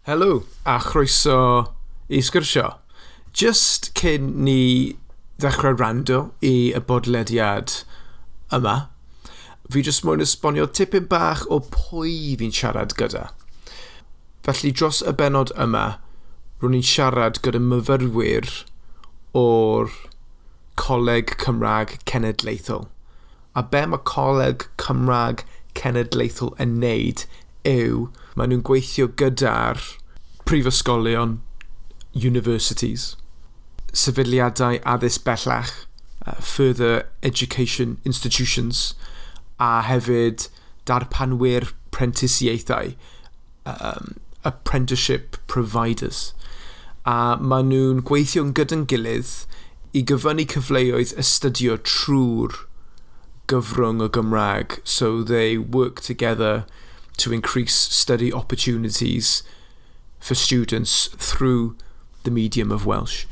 Helo, a chroeso i sgwrsio. Just cyn ni ddechrau rando i y bodlediad yma, fi jyst moyn esbonio tipyn bach o pwy fi'n siarad gyda. Felly dros y benod yma, rwy'n i'n siarad gyda myfyrwyr o'r Coleg Cymraeg Cenedlaethol. A be mae Coleg Cymraeg Cenedlaethol yn neud yw, maen nhw'n gweithio gyda'r prifysgolion, universities, sefydliadau addysg bellach, further education institutions, a hefyd darpanwyr prentisiaethau, apprenticeship providers. A maen nhw'n gweithio'n gyda'n gilydd i gyfynnu cyfleoedd astudio trwy'r gyfrwng y Gymraeg. So they work together to increase study opportunities for students through the medium of Welsh.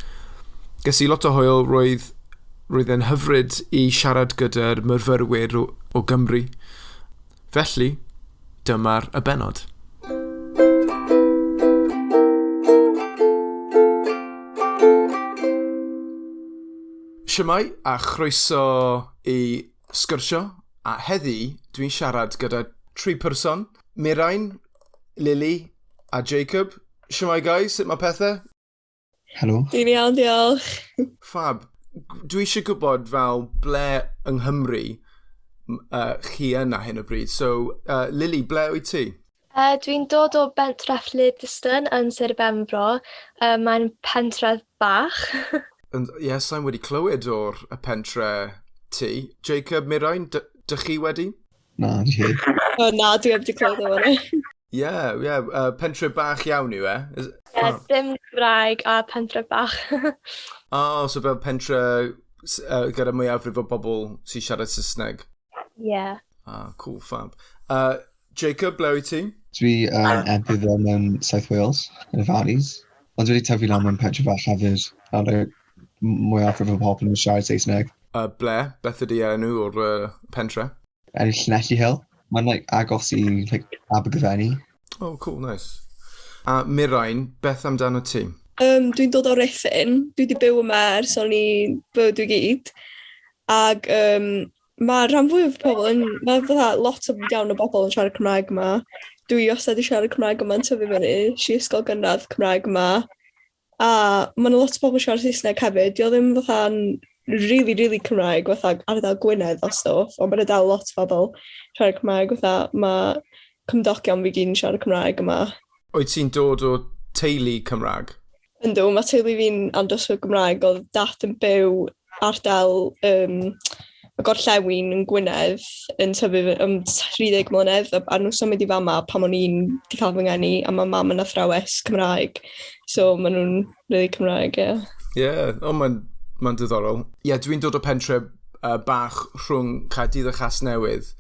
Ges i lot o hwyl, roedd, roedd e'n hyfryd i siarad gyda'r myfyrwyr o, o Gymru. Felly, dyma'r y bennod. Shwmae a chroeso i sgwrsio, a heddi dwi'n siarad gyda tri person, Mirain, Lily a Jacob. Shwmae guys, sut mae pethau? Helo. Dwi'n iawn, diolch. Fab. Dwi eisiau gwybod fel ble yng Nghymru chi yn ar hyn o bryd. So, Lily, ble wyt ti? Dwi'n dod o bentref Llydyston yn Sir Benfro. Mae'n pentref bach. Ie, yeah, sa'n wedi clywed o'r y pentre ti. Jacob, Mirain, dych chi wedi? Na, dwi heb. O, na, dwi heb wedi clywed o hwnna. Ie, ie, pentre bach iawn yw e? Ie, dim Cymraeg a pentre bach. Oh, so fel pentre gyda mwyafrif o bobl sy'n siarad Saesneg? Ie. Yeah. Ah, cool, fab. Jacob, ble wyt ti? Dwi yn Ebyddol mewn South Wales, yn y Valleys. Ond dwi wedi tyfu lan mewn pentre fach hefyd, a like, mwyafrif o bobl yn siarad Saesneg. Ble? Beth ydy enw o'r pentre? Enw Llanelli Hill. Mae'n like, agos i like, Abergavenny. Oh, cool, nice. A Mirain, beth amdano ti? Dwi'n dod o Ruthun. Dwi wedi byw yma ers o'n i bywyd i gyd. Ac mae rhan fwyaf o pobl yn... Mae fatha lot o iawn o bobl yn siarad Cymraeg yma. Dwi wastad wedi siarad Cymraeg yma yn tyfu fyny. Es i ysgol gynradd Cymraeg yma. A mae 'na lot o bobl yn siarad Saesneg hefyd. Dio ddim fatha'n really, really Cymraeg, fatha ardal Gwynedd a stwff, ond mae 'na dal lot o bobl siarad Cymraeg, fatha mae cymdogion fi gyd yn siarad Cymraeg yma. Wyt ti'n dod o teulu Cymraeg? Yndw, mae teulu fi'n andros o Gymraeg. Oedd dad yn byw ardal y gorllewin yn Gwynedd yn tyfu am 30 mlynedd, a nhw'n symud i fama pan o'n i'n di cael fy ngeni, a mae mam yn athrawes Cymraeg, so maen nhw'n really Cymraeg, ie. Yeah. Ie, yeah, oh, mae'n ma diddorol. Ie, yeah, dwi'n dod o pentre bach rhwng Caerdydd a Chasnewydd,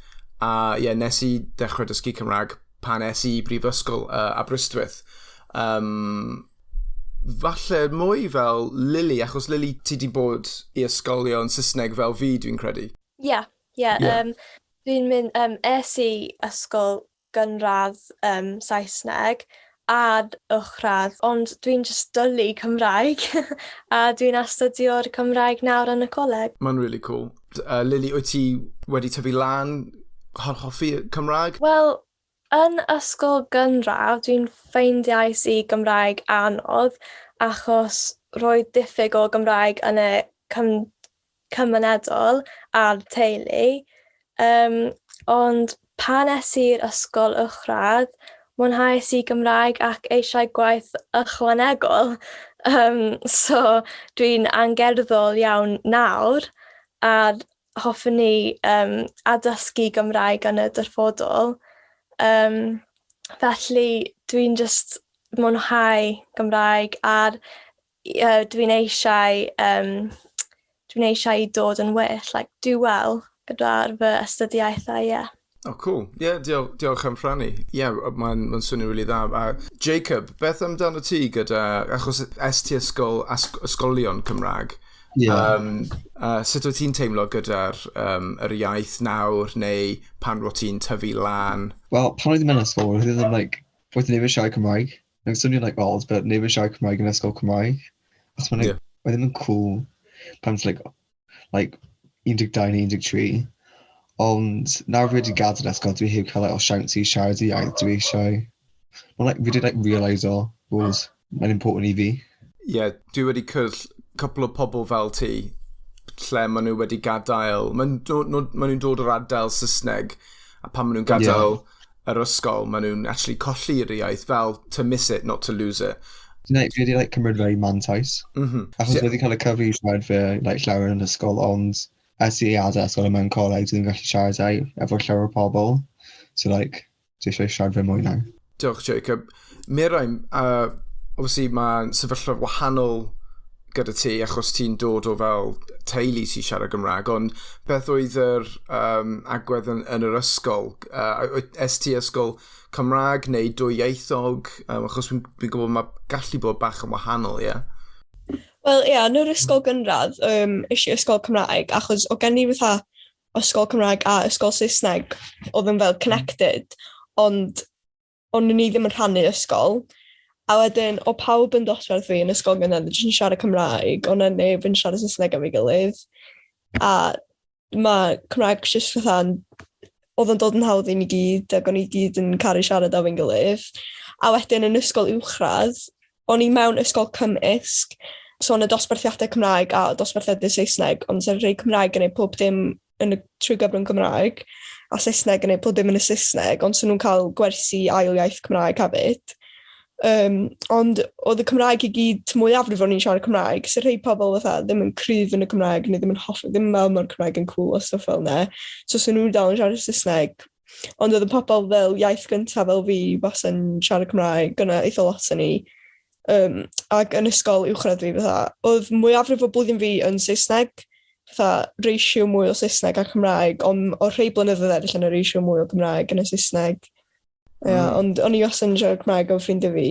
a ie, yeah, nes i dechrau dysgu Cymraeg pan es i brifysgol Aberystwyth. Falle mwy fel Lily, achos Lily, ti di bod i ysgolion Saesneg fel fi, dwi'n credu. Ie, ie. Dwi'n mynd, es i ysgol gynradd Saesneg a uwchradd, ond dwi'n just dwlu Cymraeg a dwi'n astudio'r Cymraeg nawr yn y coleg. Mae'n really cool. Lily, wyt ti wedi tyfu lan hoffi Cymraeg? Wel, yn ysgol gynradd, dwi'n ffeindiais i Gymraeg anodd achos roedd diffyg o Gymraeg yn y cymunedol a'r teulu. Ond pan es i'r ysgol uwchradd, mwynhais i Gymraeg ac eisiau gwaith ychwanegol. So dwi'n angerddol iawn nawr a hoffwn i addysgu Gymraeg yn y dyfodol. Felly dwi'n just mwynhau Gymraeg a dwi'n eisiau dwi'n eisiau i dod yn well, like do well gyda'r fy astudiaethau, ie. Yeah. Oh, cool. Ie, yeah, diolch, diolch am rhannu. Ie, yeah, mae'n ma swnio really dda. A Jacob, beth amdano ti gyda, achos es ti ysgol, ysgolion Cymraeg, Yeah. Sut wyt ti'n teimlo gyda'r yr iaith nawr, neu pan ro't ti'n tyfu lan? Wel, pan oedd i mewn ysgol, roedd ddim, like, roedd ddim yn siarad Cymraeg. Mae'n swnio'n like odd, but neb yn siarad Cymraeg yn ysgol Cymraeg. Achos mae'n like, mae ddim yn cool pan ti'n like 12 neu 13. Ond nawr fi wedi gadael ysgol, dwi heb cael like, o siawns i siarad y iaith dwi eisiau. Mae'n like, fi wedi like, realise o bod mae'n important i fi. Ie, yeah, dwi wedi cwrdd cwpl o pobl fel ti, lle maen nhw wedi gadael, maen nhw'n dod o'r ardal Saesneg, a pan maen nhw'n gadael yr ysgol, maen nhw'n actually colli'r iaith, fel to miss it, not to lose it. Like, fi wedi like, cymryd fe i mantais. Achos wedi cael y cyfle i siarad fe like, llawer yn ysgol, ond ers i adael ysgol yma yn coleg, dwi ddim yn gallu siarad e efo llawer o pobl. So, like, dwi eisiau siarad fe mwy nawr. Diolch, Jacob. Mirain, obviously mae'n sefyllfa wahanol gyda ti achos ti'n dod o fel teulu sy'n siarad Gymraeg, ond beth oedd yr agwedd yn yr ysgol? Es ti ysgol Cymraeg neu dwyieithog? Achos dwi gwybod mae gallu bod bach yn wahanol, ie? Yeah? Wel, ie, yeah, yn yr ysgol gynradd, es i ysgol Cymraeg, achos o gen i fatha ysgol Cymraeg a ysgol Saesneg oedd yn fel connected, ond o'n ni ddim yn rhannu ysgol. A wedyn, o pawb yn dosbarth fi yn ysgol gynradd jyst yn siarad Cymraeg, ond na neb yn siarad Saesneg am ei gilydd. A mae Cymraeg jyst fatha, oedd yn dod yn hawdd i ni gyd, ac o'n i gyd yn caru siarad efo'n gilydd. A wedyn yn ysgol uwchradd, o'n i mewn ysgol cymysg, so yn y dosbarthiadau Cymraeg a dosbarthiadau Saesneg, ond sy'n rhai Cymraeg yn ei pob dim yn y trwy gyfrwng Cymraeg, a Saesneg yn ei pob dim yn y Saesneg, ond sy'n nhw'n cael gwersi ail iaith Cymraeg hefyd. Ond oedd y Cymraeg i gyd mwyafrif o'n i'n siarad Cymraeg, so rhai pobl fatha ddim yn cryf yn y Cymraeg, neu ddim yn hoffi, ddim yn meddwl mae'r Cymraeg yn cool a stuff fel 'na. So sy'n nhw'n dal yn siarad Saesneg. Ond oedd y pobl fel iaith gyntaf fel fi wasa'n siarad Cymraeg, gyna eitha lot o ni. Ac yn ysgol uwchradd fi fatha, oedd mwyafrif o blwyddyn fi yn Saesneg, fatha ratio mwy o Saesneg a Cymraeg, ond o rhai blynyddoedd eraill yn y ratio mwy o Gymraeg yn y Saesneg. Yeah, ond o'n i wastad yn siarad Cymraeg o ffrindiau fi.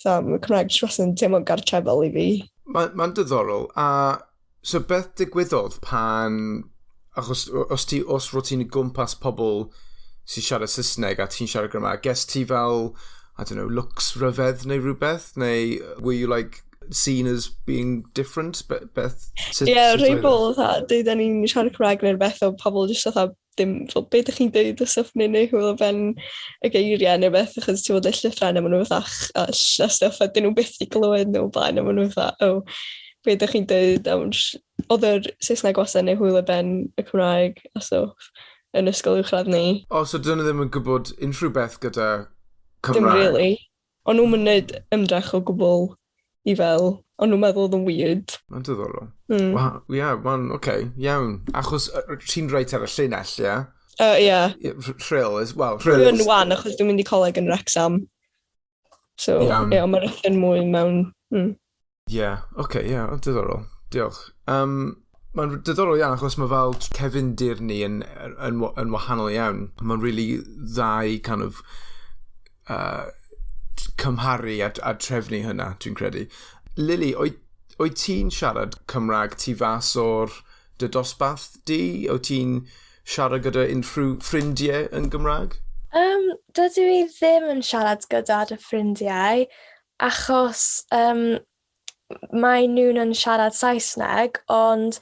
Fatha, mae Cymraeg jyst wastad yn teimlo'n gartrefol i fi. Mae'n ma diddorol. A so beth digwyddodd pan... Achos os ro ti'n gwmpas pobl sy'n siarad Saesneg a ti'n siarad Gymraeg, ges ti fel, I don't know, looks rhyfedd neu rhywbeth? Neu were you like seen as being different? Beth? Ie, yeah, rhai bobl fatha, dweud ni'n siarad Cymraeg neu rhywbeth o pobl jyst fatha, dim, fel, be ydych chi'n dweud o stuff neu hwyl o ben y geiriau neu beth, achos ti'n fod y llythrau a maen nhw fatha ch a ll a stuff, a dyn nhw byth i glywed nhw blaen, a maen nhw fatha, "Oh, be ydych chi'n dweud?" A oedd yr Saesneg wastad neu hwyl o ben y Cymraeg a stuff yn ysgol uwchradd ni. O, so dyn nhw ddim yn gwybod unrhyw beth gyda Cymraeg? Dim really. O'n nhw'n mynd ymdrech o gwbl i fel, o'n nhw'n meddwl oedd yn weird. Mae'n diddorol. Wow, yeah, mae'n, oce, okay, iawn. Achos ti'n reit ar y llinell, ie? Yeah? Yeah. Rhyl, is, well, Rhyl Dwi'n wan, achos dwi'n mynd i coleg yn Wrexham. So, ie, yeah, mae'r Rhythun mwy mewn. Yeah, oce, okay, yeah, diddorol. Diolch. Mae'n diddorol iawn, achos mae fel cefndir ni yn wahanol iawn. Mae'n really dda i kind of cymharu a trefnu hynna, dwi'n credu. Lily, oed ti'n siarad Cymraeg tu fas o'r dy dosbarth di? Oed ti'n siarad gyda unrhyw ffrindiau yn Gymraeg? Dydw i ddim yn siarad gyda dy ffrindiau, achos mae nhw'n yn siarad Saesneg, ond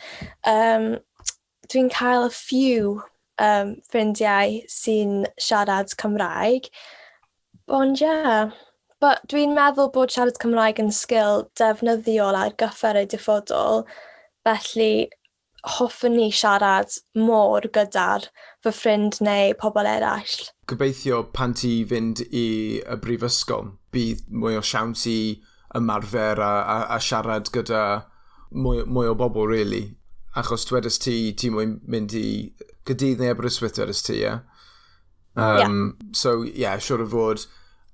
dwi'n cael a few ffrindiau sy'n siarad Cymraeg. Ond ie, yeah. But dwi'n meddwl bod siarad Cymraeg yn sgil defnyddiol ar gyfer y dyfodol, felly hoffwn ni siarad mor gyda'r fy ffrind neu pobl eraill. Gobeithio pan ti fynd i y brifysgol, bydd mwy o siawns i ymarfer a siarad gyda mwy o bobl, really. Achos dwedais ti, ti moyn mynd i Gaerdydd neu Aberystwyth, dwedais ti, ie? Yeah? Yeah. So, yeah, siwr o fod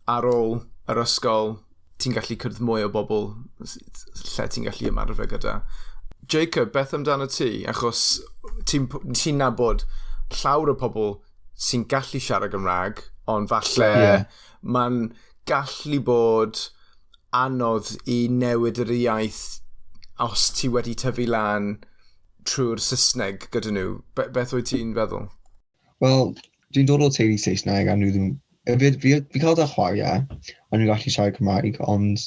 ar ôl yr ysgol, ti'n gallu cwrdd mwy o bobl lle ti'n gallu ymarfer gyda. Jacob, beth amdano ti? Achos ti'n ti nabod llawer o pobl sy'n gallu siarad Gymraeg, ond falle mae'n gallu bod anodd i newid yr iaith os ti wedi tyfu lan trwy'r Saesneg gyda nhw. Beth wyt ti'n feddwl? Wel, dwi'n dod o teulu Saesneg a nhw ddim Fi cael da chwaer, ie, ond nhw'n gallu siarad Cymraeg, ond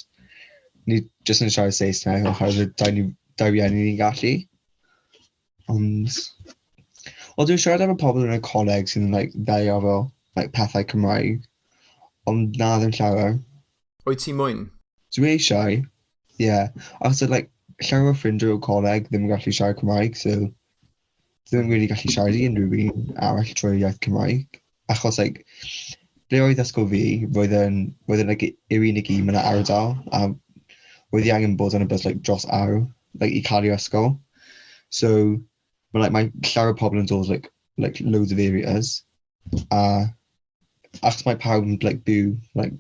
ni jyst yn siarad Saesneg oherwydd dau rieni ni'n gallu. Ond, wel, dwi'n siarad efo pobl yn y coleg sy'n like, ddelio efo like, pethau Cymraeg, ond na ddim llawer. Wyt ti moyn? Dwi eisiau, ie. Yeah. Achos like, llawer o ffrindiau o coleg ddim yn gallu siarad Cymraeg, so ddim yn really gallu siarad i unrhyw un arall trwy iaith Cymraeg. Achos, like, ble oedd ysgol fi, roedd yn, roedd yn like, yr unig un mewn ardal, a roedd i angen bod yn y bus like, dros awr like, i cael i'r ysgol. So, mae, like, mae llawer o pobl yn dod like, loads of areas, a achos mae pawb yn like, byw, like,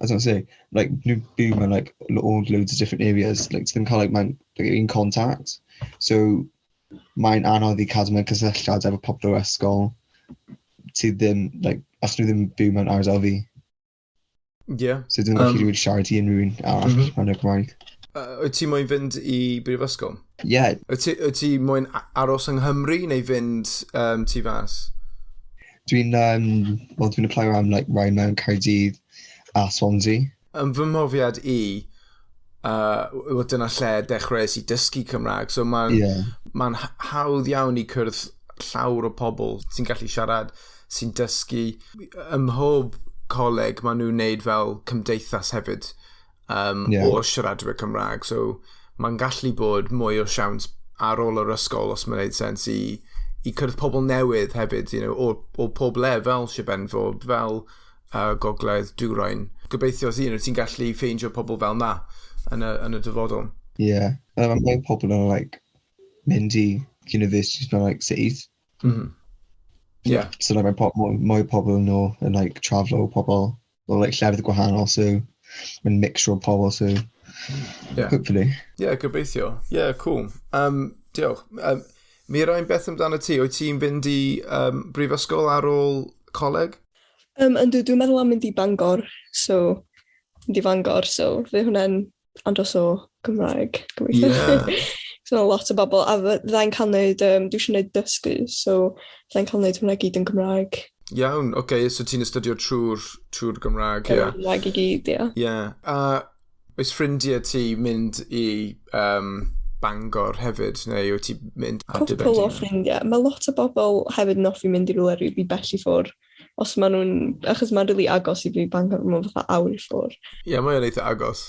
I don't say, like, nhw byw mewn like, all loads of different areas, like, ti ddim cael like, mae'n, like, un contact. So, mae'n anodd i cadw mewn cysylltiad efo pobl o'r ysgol sydd ddim, like, achos nhw ddim yn byw mewn ardal fi. So ddim yn gallu really siarad i unrhyw un arall mewn y Gymraeg. Wyt ti moyn fynd i brifysgol? Yeah. Wyt ti moyn aros yng Nghymru neu fynd tu fas? Dwi'n, well, dwi'n apply am like, rai mewn Caerdydd a Swansea. Yn fy mhrofiad i, wel, dyna lle dechreuais i dysgu Cymraeg, so mae'n ma hawdd iawn i cwrdd llawer o pobl sy'n gallu siarad, sy'n dysgu. Ym mhob coleg, maen nhw'n neud fel cymdeithas hefyd o siaradwyr Cymraeg, so mae'n gallu bod mwy o siawns ar ôl yr ysgol, os mae'n neud sens, i cwrdd pobl newydd hefyd, o pob le, fel Sir Benfro, fel Gogledd Dwyrain. Gobeithio ti'n gallu ffeindio pobl fel na yn y dyfodol. Yeah. Mae pobl yn like, mynd i universities mewn like, cities. So like, mae mwy o pobl yn nhw yn like, travel o pobl o like, llefydd gwahanol, so mae'n mixture o pobl, so hopefully. Yeah, gobeithio. Yeah, cool. Diolch. Mirain, beth amdano ti? Wyt ti'n fynd i brifysgol ar ôl coleg? Yndw, dwi'n meddwl am mynd i Bangor, so mynd i Fangor, so fydd hwnna'n andros o Gymraeg, gobeithio. So lot o bobl, a fyddai'n cael neud, dwi eisiau neud dysgu, so fyddai'n cael neud hwnna gyd yn Gymraeg. Iawn, oce, okay, so ti'n astudio trwy'r Gymraeg, ie. Yeah. Gymraeg i gyd, ie. Yeah. A oes ffrindiau ti mynd i Bangor hefyd, neu wyt ti mynd ar dy ben Cwpl o ffrindiau. Mae lot o bobl hefyd yn hoffi mynd i rywle rili bell i ffwrdd. Os maen nhw'n... Achos mae'n rili agos i fi Bangor, mae'n fatha awr i ffwrdd. Ie, yeah, mae'n eitha agos.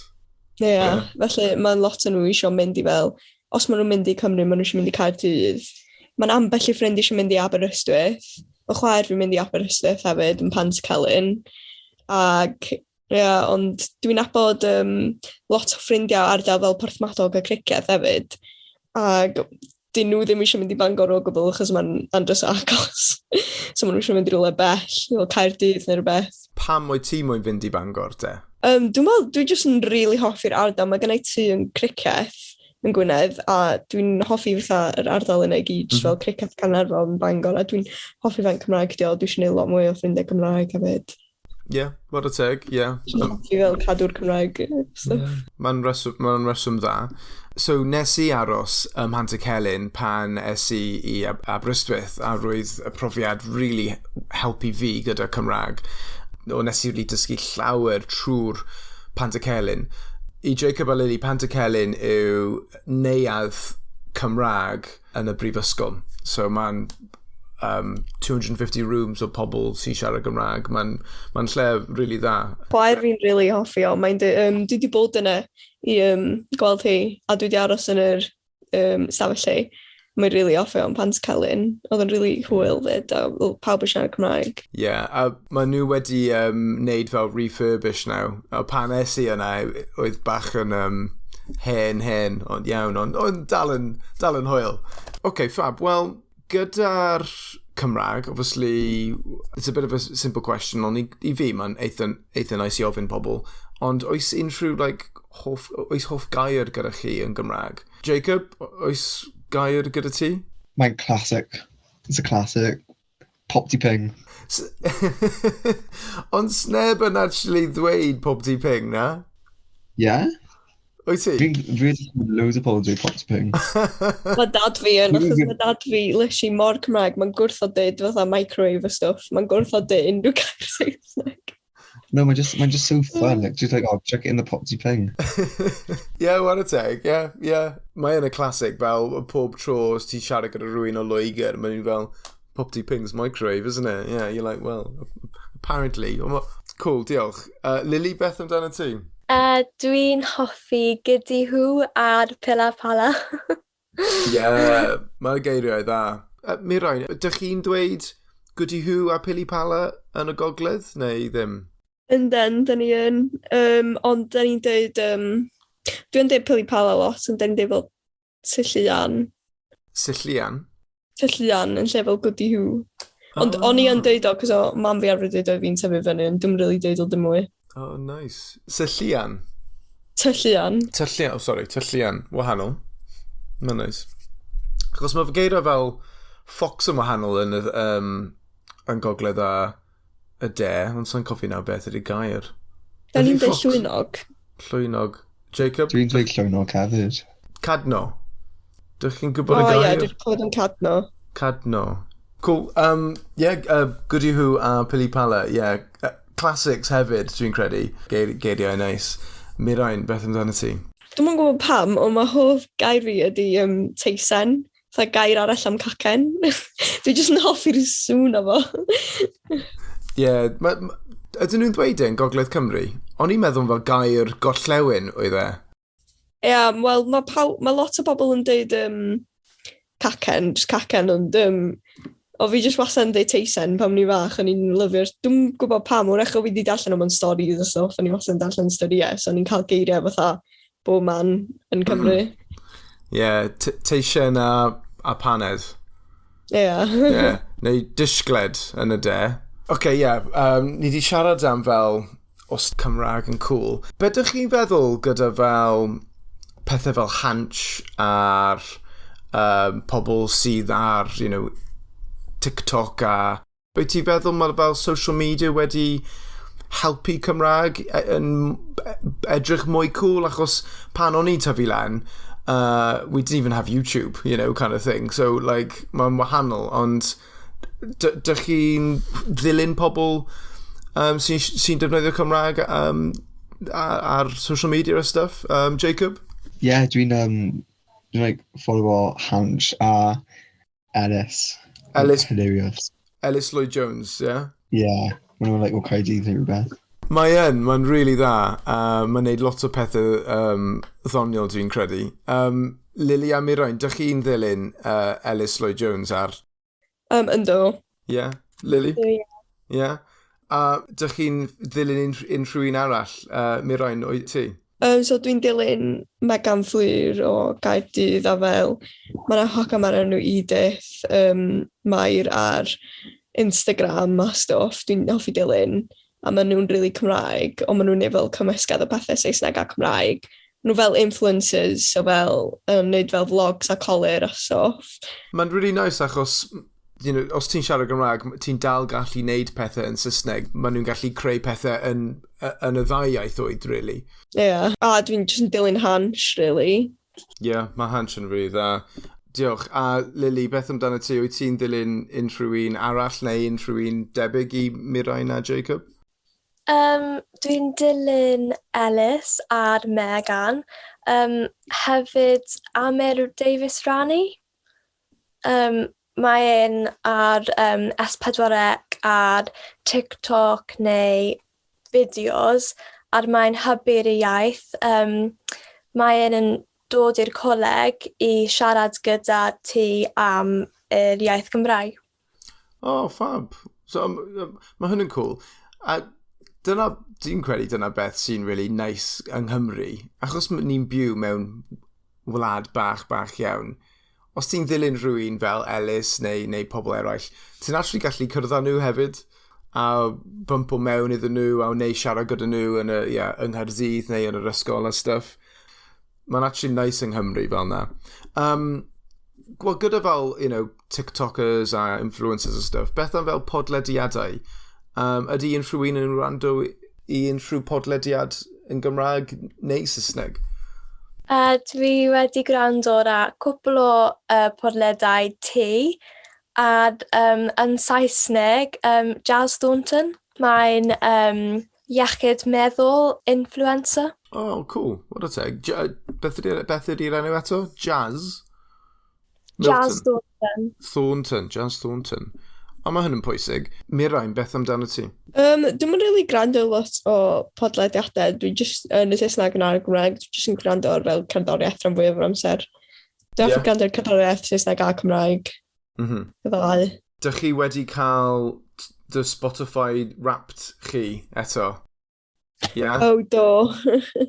Ie, yeah, felly mae lot o nhw eisiau mynd i fel... Os maen nhw'n mynd i Cymru, maen nhw eisiau mynd i Caerdydd. Mae'n ambell i ffrind eisiau mynd i Aberystwyth. Mae chwaer fi'n mynd i Aberystwyth hefyd, yn Pantycelyn. Ac, ie, yeah, ond dwi'n nabod lot o ffrindiau ardal fel Porthmadog a Cricieth hefyd. Ac dyn nhw ddim eisiau mynd i Bangor o gwbl achos mae'n andros o agos. So maen nhw eisiau mynd i rywle bell, fel Caerdydd neu rhywbeth. Pam wyt ti moyn fynd i Bangor, te? Dwi'n meddwl, dwi jyst yn really hoffi'r ardal. Mae gennau tŷ yn Cricieth yn Gwynedd, a dwi'n hoffi fatha yr ardal yna i gyd, mm fel Cricieth, Caernarfon, Bangor, a dwi'n hoffi faint Cymraeg di o, dwi eisiau gwneud lot mwy o ffrindiau Cymraeg hefyd. Ie, yeah, what a teg, ie. Yeah. Dwi'n hoffi fel cadw'r Cymraeg stuff. Yeah. Mae'n reswm dda. So, nes i aros ym Mhantycelyn pan es i i Aberystwyth, a roedd y profiad really helpu fi gyda Cymraeg. O, nes i really dysgu llawer trwy'r Pantycelyn. I Jacob a Lily, Pantycelyn yw neuadd Cymraeg yn y brifysgol. So mae'n 250 rooms o pobl sy'n siarad Gymraeg. Mae'n lle really dda. Chwaer fi'n really hoffi o. Mae'n dwi wedi bod yna i gweld hi, a dwi wedi aros yn yr stafell hi. Mae'n really hoffi o'n Pantycelyn. Oedd yn really hwyl fyd, a pawb yn siarad Cymraeg. Ie, yeah, a maen nhw wedi neud fel refurbish now. A pan es i yna, oedd bach yn hen, hen, ond iawn, ond dal yn hwyl. OK, fab. Wel, gyda'r Cymraeg, obviously, it's a bit of a simple question, ond i fi, mae'n eitha nice i ofyn pobl. Ond oes unrhyw, like, oes hoff gair gyda chi yn Gymraeg? Jacob, oes gair gyda ti? Mae'n classic. It's a classic. Popty ping. Ond sneb yn actually ddweud popty ping, na? Yeah? Wyt ti? Fi'n really loads o pobl yn dweud popty ping. Mae dad fi yn, achos mae dad fi literally mor Cymraeg, mae'n gwrthod deud fatha microwave a stuff, mae'n gwrthod deud unrhyw gair Saesneg. No, mae'n just, mae'n just so fun. Like, just like, oh, chuck it in the popty ping. Yeah, what a teg. Yeah. Mae yn y classic, fel pob tro os ti'n siarad gyda rhywun o Loegr, mae'n nhw fel, popty ping's microwave, isn't it? Yeah, you're like, well, apparently. Cool, diolch. Lily, beth amdano ti? Dwi'n hoffi Gwdihŵ a'r Pila Pala. Yeah, mae'r geiriau dda. Mirain, ydych chi'n dweud Gwdihŵ a Pili Pala yn y gogledd, neu ddim? Ynden, dyn ni yn. Ond dyn ni'n dweud... Dwi'n dweud Pili Pala lot, ond dyn ni'n dweud fel Tylluan. Syllian? Tylluan yn lle fel Gwdihŵ. Ond o'n i yn deud o, cos o mam fi arfer deud o fi'n tyfu fyny, ond dwi'n really deud o dim mwy. Oh, nice. Syllian? Tylluan. Tylluan, oh sorry, Tylluan. Wahanol. Mae'n nice. Achos mae geiriau fel fox yn wahanol yn, yn gogledd a y de, ond sa'n cofio nawr beth ydy'r gair. Da ni'n dweud llwynog. Llwynog. Jacob? Dwi'n dweud llwynog hefyd. Cadno. Dych chi'n gwybod y gair? O ie, dwi'n clywed yn cadno. Cadno. Cool. Yeah, Gwdihŵ a Pili Pala, yeah. Classics hefyd, dwi'n credu. Geiriau nice. Mirain, beth amdano ti? Dwi'm yn gwybod pam, ond mae hoff gair fi ydy teisen. Fatha gair arall am cacen. Dwi jyst yn hoffi'r sŵn o fo. Ie, yeah, ydyn nhw'n dweud e yn Gogledd Cymru? O'n i'n meddwl fel gair gorllewin oedd e. Ie, yeah, wel, mae lot o bobl yn dweud cacen, just cacen, ond o fi jyst wastad yn dweud teisen pan o'n i'n fach, o'n i'n lyfio'r... Dwi'n gwybod pam, wrach o fi wedi darllen am stories a stuff, o'n i wastad yn darllen storïau, so o'n i'n cael geiriau fatha bob man yn Cymru. Ie, yeah, teisen a paned. Ie. Yeah. Yeah. Neu disgled yn y de. Oce, okay, ie, yeah, ni wedi siarad am fel os Cymraeg yn cool. Be ydych chi'n feddwl gyda fel pethau fel Hansh a'r pobl sydd ar, TikTok a... Be ti'n feddwl mae fel social media wedi helpu Cymraeg yn edrych mwy cool achos pan o'n i'n tyfu lan, we didn't even have YouTube, kind of thing. So, like, mae'n wahanol, ond dych chi'n ddilyn pobl sy'n sy defnyddio Cymraeg ar social media a stuff? Jacob? Yeah, dwi'n like, follow Hansh a Ellis. Ellis. Hilarious. Ellis Lloyd Jones, yeah? Yeah, maen nhw'n like, o Caerdydd neu rhywbeth. Mae yn, mae'n really dda. Mae'n neud lot o pethau ddoniol, dwi'n credu. Lily a Mirain, dych chi'n ddilyn Ellis Lloyd Jones ar... Yndw. Yeah, Lily? Yeah. Yeah. A dych chi'n ddilyn unrhyw un arall? Mirain, oed ti? So dwi'n dilyn Megan Fflur o Gaerdydd a fel mae yna hogan ma'r enw Edith Mair ar Instagram a stwff dwi'n hoffi dilyn a maen nhw'n really Cymraeg ond maen nhw'n neud fel cymysgedd o pethau Saesneg a Cymraeg. Nhw fel influencers, so fel neud fel vlogs a colur a stwff. Mae'n really nice achos os ti'n siarad Gymraeg, ti'n dal gallu neud pethau yn Saesneg. Maen nhw'n gallu creu pethau yn y ddau iaithoedd, really. Ie, yeah. A dwi'n just yn dilyn Hansh, really. Yeah, mae Hansh yn really dda. Diolch. A Lily, beth amdano ti? Wyt ti'n dilyn unrhyw un arall neu unrhyw un debyg i Mirain a Jacob? Dwi'n dilyn Ellis a'r Megan. Hefyd Amir Davies Rani. Mae e'n ar S4C ar TikTok neu fideos a mae'n hybu'r iaith. Mae e'n yn dod i'r coleg i siarad gyda ti am yr iaith Gymraeg. Oh, fab. So, mae hwn yn cool. A dyna, dwi'n credu dyna beth sy'n really nice yng Nghymru. Achos ni'n byw mewn wlad bach, bach iawn. Os ti'n ddilyn rhywun fel Ellis neu pobl eraill, ti'n actually gallu cwrdd â nhw hefyd a bumpo mewn iddyn nhw a neu siarad gyda nhw yn y, yeah, yng Nghaerdydd neu yn yr ysgol a stuff. Mae'n actually nice yng Nghymru fel na. Wel, gyda fel, TikTokers a influencers a stuff, beth am fel podlediadau? Ydy unrhyw un yn wrando i unrhyw podlediad yn Gymraeg neu Saesneg? Dwi wedi gwrando ar cwpl o podledau ti, a yn Saesneg, Jazz Thornton. Mae'n iechyd meddwl influencer. Oh, cool. What a teg. Beth ydy'r beth ydy enw eto? Jazz? Jazz Thornton. Thornton, Jazz Thornton. O, mae hyn yn pwysig. Mirain, beth amdano ti? Dwi'n mynd really gwrando lot o podlediadau. Dwi'n just yn y Saesneg yn ar y Gymraeg. Dwi'n just yn gwrando ar fel cerddoriaeth rhan fwyaf o'r amser. Dwi'n yeah. gwrando ar cerddoriaeth Saesneg a Cymraeg. Y ddau. Dych chi wedi cael dy Spotify Wrapped chi eto? Yeah? Oh, do.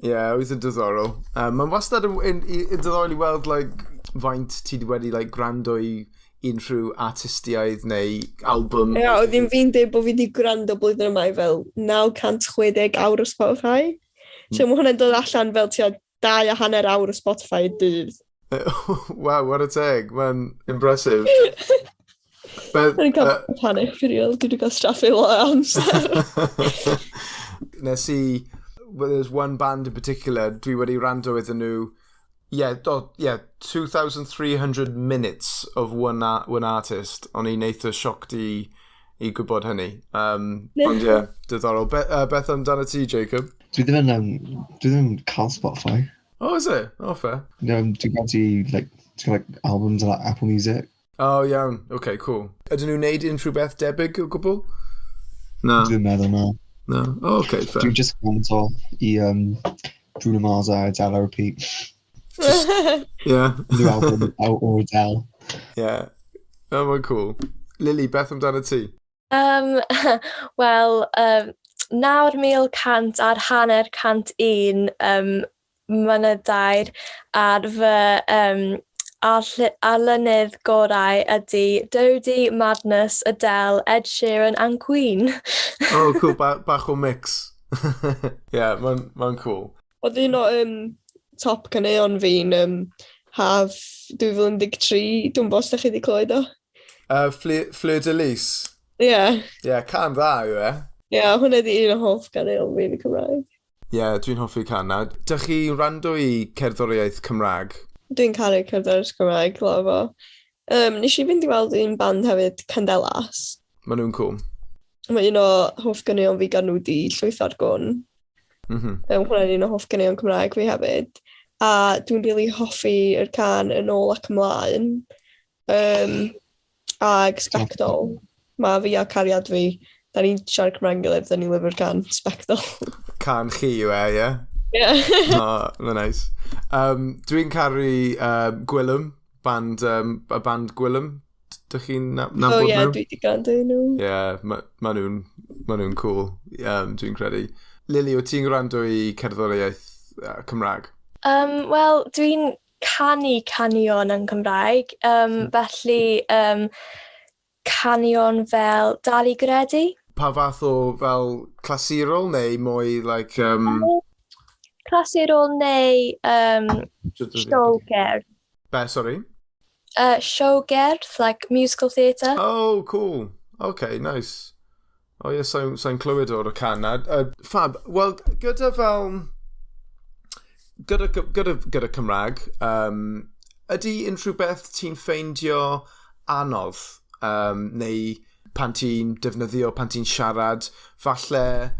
Yeah, oedd yn diddorol. Mae'n wastad yn diddorol i weld, like, faint ti wedi, like, gwrando i unrhyw artistiaid neu album. Ie, yeah, oedd un fi'n dweud bod fi wedi gwrando blwyddyn yma i fel 960 awr o Spotify. So mae hwnna'n dod allan fel tua 2.5 awr o Spotify y dydd. Wow, what a teg. Mae'n impressive. Dwi'n cael panic for real. Dwi wedi cael straffu lot o amser. Nes i, well, there's one band in particular, dwi wedi rando iddyn nhw, yeah, oh, yeah, 2,300 minutes of one artist. O'n i'n eitha shocked i gwybod hynny. Ond yeah, diddorol. Beth amdano ti, Jacob? Dwi ddim yn cael Spotify. Oh, is it? Oh, fair. No, dwi'n gweld i, like, dwi'n cael, like, albums ar, like, Apple Music. Oh, iawn. Okay, cool. Ydyn nhw'n neud unrhyw beth debyg o gwbl? Na. Dwi'n meddwl na. No. Oh, okay, fair. Dwi'n just gwrando i Bruno Mars a Adele repeat. New album out or Adele. Yeah. Oh, mae'n cool. Lily, beth amdano ti? Wel, 9,150 munudau ar fy arlunydd gorau ydy Dodie, Madness, Adele, Ed Sheeran and Queen. Oh, cool. Bach o mix. Yeah, mae'n ma cool. Oedd un o top caneuon fi'n haf 2013. Dwi'n gwbod os da chi wedi clywed o. Fleur de Lis. Ie. Yeah, cân dda yw e. Ie, yeah, hwnna di un o hoff caneuon fi yn y Cymraeg. Yeah, dwi'n hoffi cân na. Dych chi rando i cerddoriaeth Cymraeg? Dwi'n caru cerddoriaeth Cymraeg, love o. Nes i fynd i weld un band hefyd, Candelas. Maen nhw'n cool. Mae un o hoff ganeuon fi gan nhw di Llwyth ar Gwn. Hwnna'n un o hoff ganeuon Cymraeg fi hefyd. A dwi'n really hoffi yr cân Yn ôl ac ymlaen. Ag Sbectol. Mae fi a cariad fi, da ni'n siarad Cymraeg yn gilydd, da ni'n lyfio'r cân Sbectol. Cân chi yw e, ie? Yeah. Oh, mae'n nice. Dwi'n caru Gwilym, y band Gwilym. Dych chi'n nabod Oh ie, nhw? Dwi wedi gwrando i nhw. Ie, yeah, ma, ma nhw'n ma nhw cool, dwi'n credu. Lily, wyt ti'n gwrando i cerddoriaeth Cymraeg? Wel, dwi'n canu caneuon yn Cymraeg, felly caneuon fel Dal i Gredu. Pa fath o fel clasurol neu mwy like Clasurol neu showgerdd. Be, sorry? Showgerdd, like musical theatre. Oh, cool. Okay, nice. Oh, ie, yeah, sa'n sa clywed o'r cân na. Fab, wel, gyda fel... Gyda Cymraeg, ydy unrhyw beth ti'n ffeindio anodd? Neu pan ti'n defnyddio, pan ti'n siarad, falle,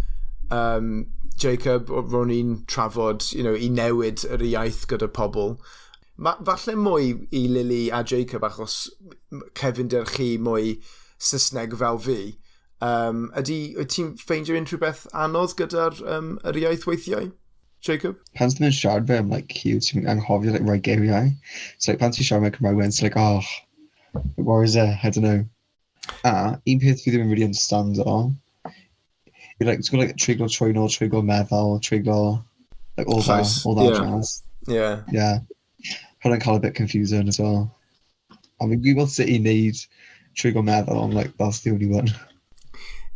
Jacob, ro'n i'n trafod i newid yr iaith gyda pobl. Falle mwy i Lily a Jacob achos cefndir chi mwy Saesneg fel fi. Ydy ti'n ffeindio unrhyw beth anodd gyda'r yr iaith weithiau, Jacob? Pan ti'n mynd siarad fe am, like, cute, ti'n anghofio, like, rhai geiriau. So, like, pan ti'n siarad mewn Cymraeg, it's like, "Oh, what is it? I don't know." A, un peth fi ddim yn really understand o, yw, like, ti'n gwybod, like, treiglo trwynol, treiglo meddal, treiglo, like, all that, Llais, all that jazz. Yeah. Hwnna'n cael a bit confusing as well. A fi'n gwybod sut i wneud treiglo meddal, ond, like, that's the only one.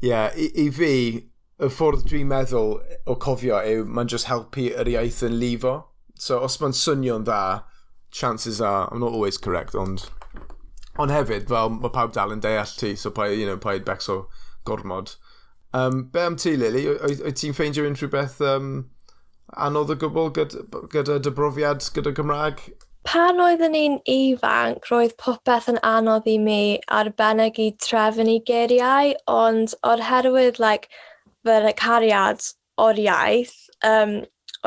Yeah, i fi, y ffordd dwi'n meddwl o cofio yw mae'n just helpu yr iaith yn lifo. So os mae'n swnio'n dda, chances are, I'm not always correct, ond hefyd, fel mae pawb dal yn deall ti, so paid becso gormod. Be am ti, Lily? Wyt ti'n ffeindio unrhyw beth anodd o gwbl gyda, gyda dy brofiad gyda Cymraeg? Pan oeddwn i'n ifanc, roedd popeth yn anodd i mi arbennig i trefnu geiriau, ond oherwydd like, fy cariad o'r iaith,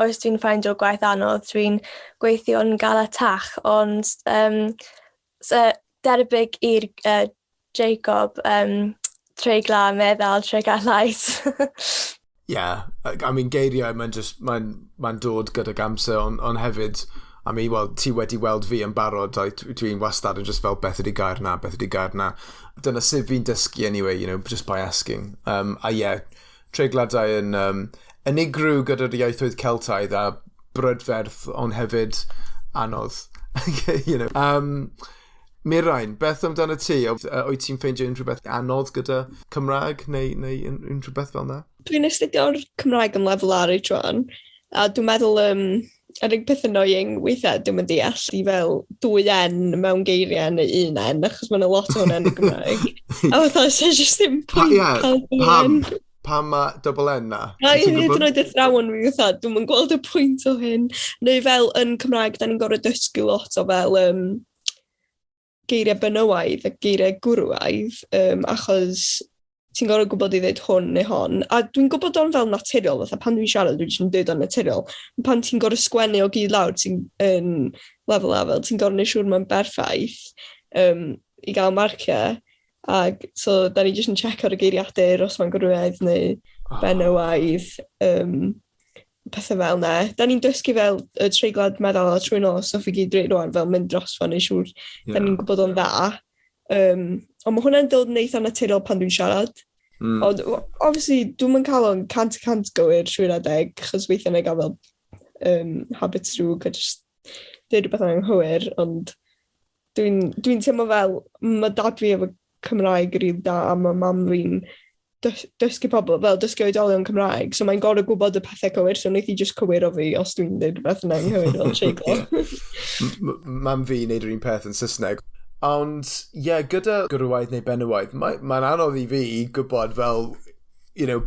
oes dwi'n ffeindio gwaith anodd, dwi'n gweithio'n galetach, ond so, debyg i'r Jacob, treigla meddal, treigla llais. Yeah, I mean, geiriau, mae'n just, mae'n mae dod gydag amser, ond hefyd, I mean, well, ti wedi weld fi yn barod, like, dwi'n wastad yn just fel, beth ydy gair na, beth ydy gair na. Dyna sut fi'n dysgu anyway, just by asking. A yeah, treigladau yn unigryw gyda'r ieithoedd Celtaidd a brydferth, ond hefyd anodd. Mirain, beth amdano ti? Wyt ti'n ffeindio unrhyw beth anodd gyda Cymraeg neu unrhyw beth fel yna? Dwi'n astudio'r Cymraeg yn lefel A reit rwan, a dwi'n meddwl, yr unig peth annoying weithiau dwi'n mynd deall i fel dwy N mewn geiriau neu un N, achos mae'n lot o hwnna yn y Gymraeg. A fatha, so just ddim pwynt cael dwy Pam? N. Pam mae double N na? A Ti'n hyd gwbod? yn oed athrawon fi fatha, dwi'n yn gweld y pwynt o hyn. Neu fel yn Cymraeg, da ni'n gorfod dysgu lot o fel geiriau benywaidd a geiriau gwrywaidd, achos ti'n gorfod gwybod i ddweud hwn neu hon. A dwi'n gwybod o'n fel naturiol, fatha pan dwi'n siarad, dwi'n jyst yn dweud o'n naturiol. Ond pan ti'n gorfod sgwennu o gyd lawr, ti'n yn lefel A fel, ti'n gorfod neud siŵr mae'n berffaith i gael marciau. Ag so, da ni jyst yn check ar y geiriadur os mae'n gwrywaidd neu benywaidd, pethau fel na. Da ni'n dysgu fel y treiglad meddal a trwynol a stwff i gyd reit rwan, fel mynd dros fan neu siŵr da ni'n gwybod o'n dda. Ond mae hwnna'n dod yn eitha naturiol pan dwi'n siarad. Ond obviously, dwi'n yn cael o'n 100% gywir trwy'r adeg, achos weithiau na i gael fel habits drwg a just dweud rhywbeth anghywir, ond dwi'n teimlo fel mae dad fi efo Cymraeg rili da a mae mam fi'n dysgu pobl, fel dysgu oedolion Cymraeg, so mae'n gorfod gwybod y pethau cywir, so wneith i just cywiro fi os dwi'n dweud rhywbeth yn anghywir fel treiglo. Mam fi wneud yr un peth yn Saesneg. Ond, ie, yeah, gyda gwrywaidd neu benywaidd, mae'n mae anodd i fi gwybod fel,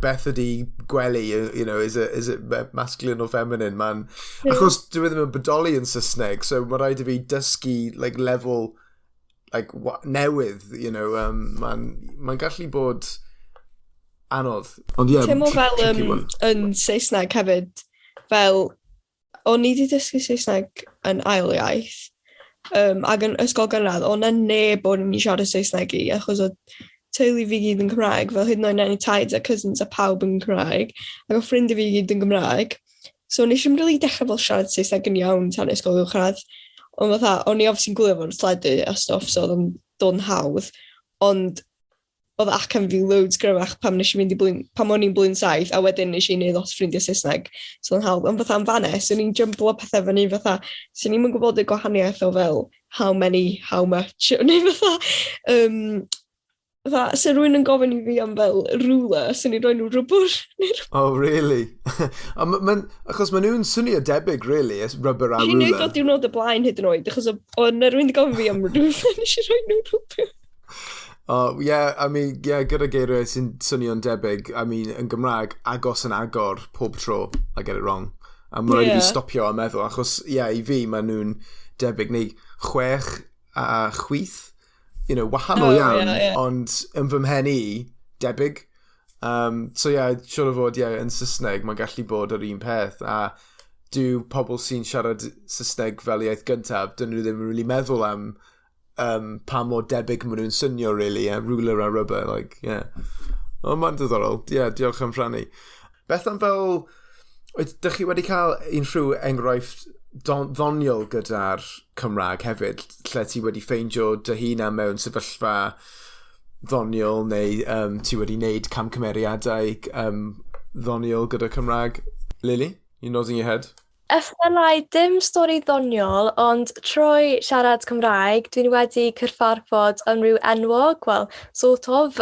beth ydy gwely, is it masculine or feminine? Man, achos dwi ddim yn bodoli yn Saesneg, so mae rhaid i fi dysgu, like, level, like, newydd, mae'n ma gallu bod anodd. Ond ie, yeah, Teimlo fel tricky one. yn Saesneg hefyd, fel, o'n i wedi dysgu Saesneg yn ail iaith, ac yn ysgol gynradd, o'n na neb o'n i siarad Saesneg i, achos oedd teulu fi gyd yn Cymraeg, fel hyd yn oed nain taid a cousins a pawb yn Cymraeg, ac oedd ffrindiau fi gyd yn Gymraeg. So nes i'm really dechrau fel siarad Saesneg yn iawn tan ysgol uwchradd. Ond fatha, o'n i obviously yn gwylio fo'r teledu a stwff, so oedd o'n dod yn hawdd. Ond oedd acen fi loads gryfach pan nes i fynd i blwyddyn, pan o'n i'n blwyddyn 7, a wedyn nes i wneud lot o ffrindiau Saesneg. So o'n hawdd. Ond fatha am fannes, o'n i'n jymblo pethau fyny fatha, so o'n i'm yn gwybod y gwahaniaeth o fel how many, how much, neu fatha, fatha, se rhywun yn gofyn i fi am fel ruler, sy'n ni'n rhoi nhw rwbwr. Oh, really? A achos maen nhw'n swnio debyg, really, as rubber a Nes i wneud o ruler. diwrnod y blaen hyd yn oed, achos oedd 'na rhywun wedi gofyn fi am ruler, nes i rhoi nhw rwbwr. Oh, yeah, I mean, yeah, gyda geiriau sy'n swnio'n debyg, I mean, yn Gymraeg, agos yn agor pob tro, I get it wrong. A mae'n rhaid i fi stopio a meddwl, achos, yeah, i fi, maen nhw'n debyg, neu chwech a chwith, wahanol iawn, ond yn fy mhen i, debyg. So, yeah, siŵr o fod, yeah, yn Saesneg, mae'n gallu bod yr un peth, a dyw pobl sy'n siarad Saesneg fel iaith gyntaf, dyn nhw ddim yn really meddwl am pa mor debyg maen nhw'n swnio, really, yeah, ruler a rubber, like, yeah. Oh, mae'n diddorol. Yeah, diolch am rhannu. Beth am fel, ydych chi wedi cael unrhyw enghraifft ddoniol gyda'r Cymraeg hefyd, lle ti wedi ffeindio dy hunan mewn sefyllfa ddoniol neu ti wedi wneud camgymeriadau ddoniol gyda Cymraeg? Lily, you nodding your head? Efallai dim stori ddoniol, ond trwy siarad Cymraeg, dwi'n wedi cyfarfod unrhyw enwog, well, sort of.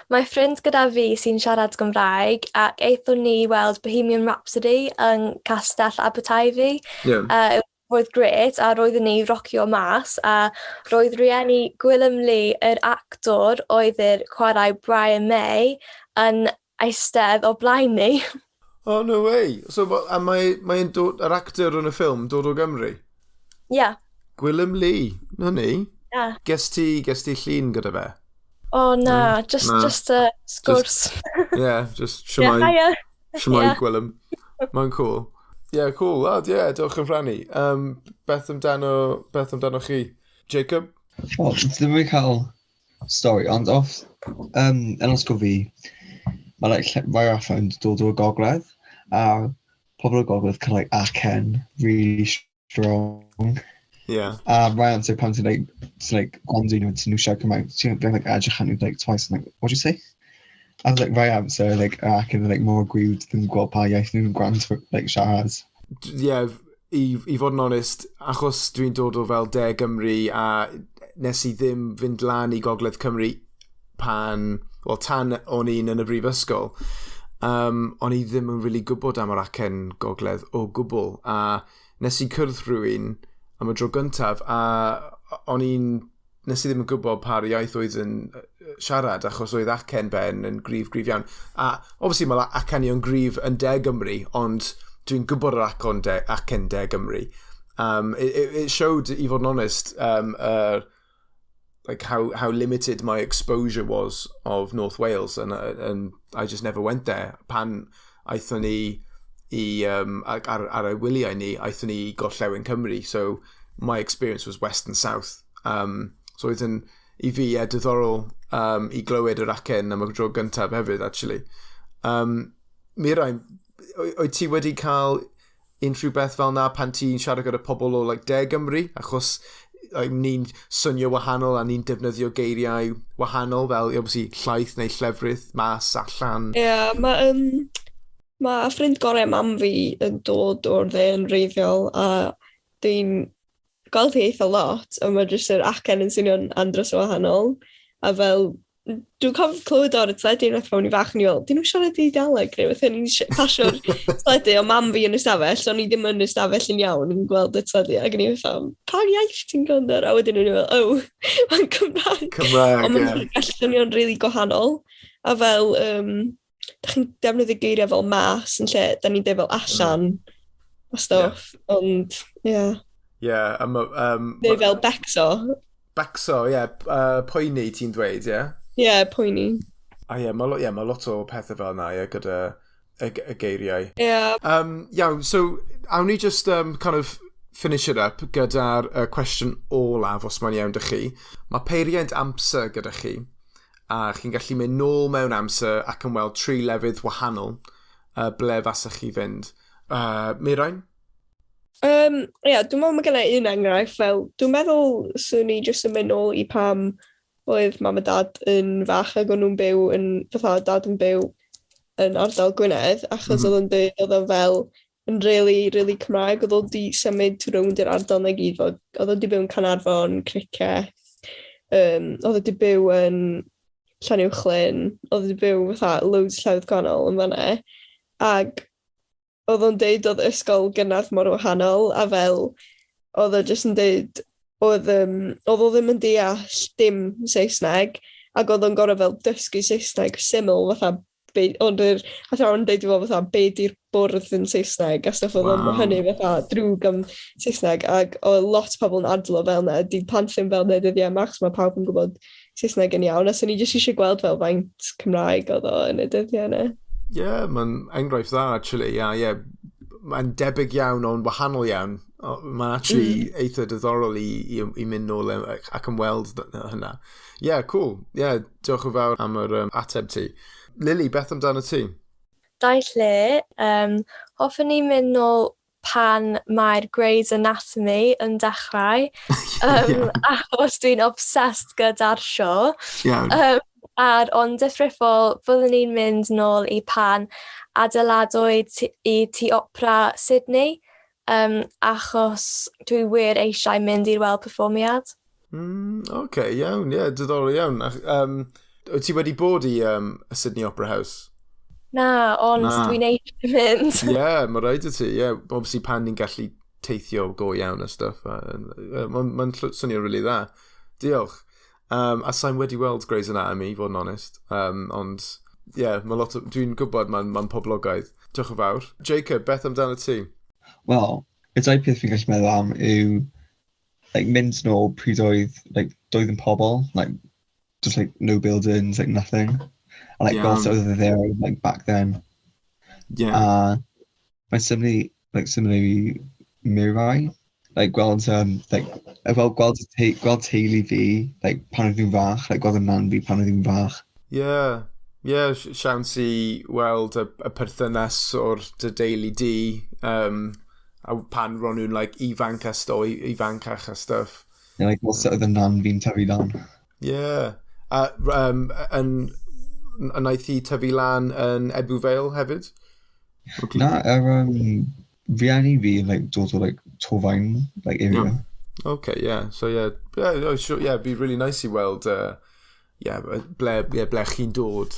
Mae ffrind gyda fi sy'n siarad Cymraeg ac aethon ni i weld Bohemian Rhapsody yng Castell Aberteifi. Roedd grêt a roeddwn ni rocio mas a roedd rieni Gwilym Lee, yr actor oedd yr chwarae Brian May, yn eistedd o blaen ni. Oh, no way. So, a mae'n mae dod, yr actor yn y ffilm dod o Gymru? Yeah. Gwilym Lee, na ni. Yeah. Ges ti llun gyda fe? Oh, na, just, na. Just a sgwrs. Just, yeah, just shwmae. Yeah, shwmae, yeah. Gwilym. Mae'n cool. Yeah, cool. Oh, yeah, diolch yn rhannu. Beth amdano chi? Jacob? Wel, ddim wedi cael stori, ond off, yn ysgol fi, mae like, rai allan yn dod o'r gogledd, a pobl o'r gogledd cael like, acen really strong. A rai amser pan ti'n like, ti'n like, gwrando nhw, ti'n nhw siarad Cymraeg, ti'n like, edrych arnyn nhw like, twice, and like, "What do you say?" A like, rai amser, like, yr acen like, mor gryf, ddim yn gweld pa iaith nhw'n gwrando, like, siarad. Yeah, i fod yn onest, achos dwi'n dod o fel De Gymru a nes i ddim fynd lan i Gogledd Cymru pan, well, tan o'n i'n yn y brifysgol, o'n i ddim yn really gwybod am yr acen Gogledd o gwbl. A nes i cwrdd rhywun am y dro gyntaf, a nes i ddim yn gwybod pa iaith oedd yn siarad, achos oedd acen ben yn gryf, gryf iawn. A obviously mae acenion gryf yn De Gymru, ond dwi'n gwybod yr acen De Gymru. It showed, i fod yn onest, like how limited my exposure was of North Wales, and I just never went there. Pan aethon ni ar y wyliau ni, aethon ni i Gorllewin Cymru, so my experience was west and south. So oedd yn, i fi, yeah, diddorol i glywed yr acen am y dro gyntaf hefyd, actually. Mirain, oed ti wedi cael unrhyw beth fel na pan ti'n siarad gyda pobl o like, De Gymru? Achos like, ni'n swnio wahanol a ni'n defnyddio geiriau wahanol fel, obviously, llaeth neu llefrith, mas, allan. Ie, yeah, mae ma ffrind gorau mam fi yn dod o'r dde yn wreiddiol a dwi'n gweld hi eitha lot, ond mae jyst yr acen yn swnio'n andros o wahanol. A fel, dwi'n cofio clywed o'r teledu unwaith pan o'n i fach, yn i fel, "Dyn nhw'n siarad Eidaleg neu beth?" O'n i'n pasio'r teledu o mam fi yn y stafell, so o'n i ddim yn y stafell yn iawn yn gweld y teledu, ac o'n i fatha, "Pa iaith ti'n gwrando ar?" A wedyn o'n i fel, "Oh, mae'n Cymraeg." Cymraeg, Ond mae'n gallu swnio'n really gwahanol. A fel, da chi'n defnyddio geiriau fel mas yn lle, da ni'n deud fel allan a stuff, ond, ie. Yeah. Yeah, Neu fel becso. Becso, ie. Yeah. Poeni ti'n dweud, ie? Yeah? Ie, yeah, poeni. A ie, yeah, mae yeah, ma lot o pethau fel yna, ie, gyda y geiriau. Ie. Yeah. Iawn, so, awn ni just kind of finish it up gyda'r cwestiwn olaf, os mae'n iawn 'da chi. Mae peiriant amser gyda chi, a chi'n gallu mynd nôl mewn amser ac yn weld tri lefydd wahanol ble fasach chi fynd. Mirain? Yeah, dwi'n meddwl mae gen i un enghraifft fel, dwi'n meddwl swn i jyst yn mynd nôl i pam oedd mam a dad yn fach ac o'n nhw'n byw yn, fatha dad yn byw yn ardal Gwynedd, achos oedd o'n dweud oedd o fel yn really, really Cymraeg, oedd o di symud rownd i'r ardal na gyd, oedd o di byw yn Caernarfon, Cricieth, oedd o di byw yn Llanuwchllyn, oedd o di byw fatha loads llefydd gwahanol yn fan'na, ac oedd o'n deud oedd ysgol gynradd mor wahanol, a fel, oedd o jyst yn deud, oedd o ddim yn deall dim Saesneg, ac oedd o'n gorfod fel dysgu Saesneg syml, fatha, be, ond yr athrawon yn deud i fo fatha, "Be di'r bwrdd yn Saesneg?" a stuff oedd o'n hynny fatha drwg am Saesneg, ac oedd lot o pobl yn ardal o fel 'na, di plant ddim fel 'na dyddiau yma, achos mae pawb yn gwybod Saesneg yn iawn, a so ni jyst eisiau gweld fel faint Cymraeg oedd o yn y dyddiau yna. Ie, yeah, mae'n enghraifft dda, actually. Ie, yeah, yeah. Mae'n debyg iawn, ond wahanol iawn. Mae'n actually eitha diddorol i mynd nôl ac yn weld hynna. Ie, yeah, cool. Ie, yeah, diolch yn fawr am yr ateb ti. Lily, beth amdano ti? Dau lle. Hoffwn i mynd nôl pan mae'r Grey's Anatomy yn dechrau, achos dwi'n obsessed gyda'r sioe. A'r ond difrifol, byddwn ni'n mynd nôl i pan adeiladwyd i tŷ opera Sydney, achos dwi wir eisiau mynd i'r weld perfformiad. OK, iawn, ie, yeah, diddorol iawn. Wyt ti wedi bod i y Sydney Opera House? Na, ond dwi'n eisiau mynd. Ie, yeah, mae rhaid i ti. Ie, yeah, obviously pan ni'n gallu teithio go iawn a stuff. Mae'n ma swnio really dda. Diolch. A sa'n wedi weld Grey's Anatomy, i fod yn onest. Ond, ie, yeah, mae lot o, dwi'n gwybod mae'n ma poblogaidd. Diolch yn fawr. Jacob, beth amdano ti? Wel, y dau peth fi'n gallu meddwl am yw like, mynd nôl pryd oedd, like, doedd yn pobl, like, just like no buildings, like nothing. A like, gweld sut oedd there, like, back then. A mae'n symlu, like, symlu i Mirai. Like, gweld, like, fel gweld, te gweld teulu fi, like, pan oedd nhw'n fach, like, gweld y nan fi pan oedd nhw'n fach. Yeah. Yeah, siawns i weld y perthynas o'r dy deulu di, a pan ro'n nhw'n like, ifanc a sto, ifancach a stuff. Yeah, like, gweld sut oedd y nan fi'n tyfu lan. Yeah. A yn, yn wnaeth hi tyfu lan yn Ebbw Vale hefyd? Na, rieni fi, like, dod o, like, Torfaen, like, area. Yeah. Okay, yeah. So, yeah, oh, sure, yeah, it'd be really nice i weld, yeah, ble, yeah, ble chi'n dod.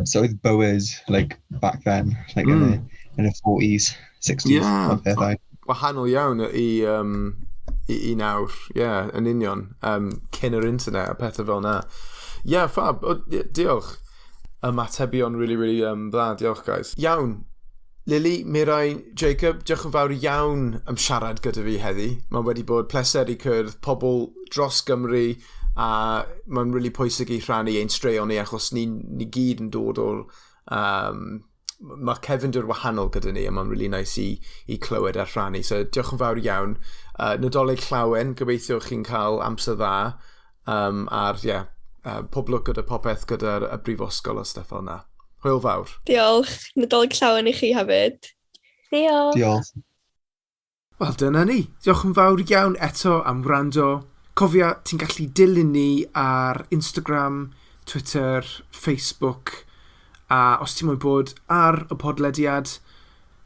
So oedd bywyd, like, back then, like, in the 40s, 60s, pethau. Wahanol iawn i nawr, yeah, yn union, cyn yr internet a pethau fel na. Yeah, fab, o, yeah, diolch. Ymatebion really, really dda, diolch guys. Iawn, Lily, Mirain, Jacob, diolch yn fawr iawn am siarad gyda fi heddi. Mae wedi bod pleser i cwrdd pobl dros Gymru a mae'n really pwysig i rhannu ein straeon ni achos ni gyd yn dod o'r... Mae cefndir wahanol gyda ni a mae'n really nice i clywed a rhannu. So diolch yn fawr iawn. Nadolig llawen, gobeithio chi'n cael amser dda. A'r, yeah, pob lwc gyda popeth gyda'r y brifysgol a stuff fel yna. Hwyl fawr. Diolch. Nadolig llawen i chi hefyd. Diolch. Diolch. Wel, dyna ni. Diolch yn fawr iawn eto am wrando. Cofia, ti'n gallu dilyn ni ar Instagram, Twitter, Facebook, a os ti'n moyn bod ar y podlediad,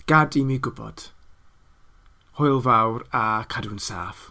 gad i mi gwybod. Hwyl fawr a cadw'n saff.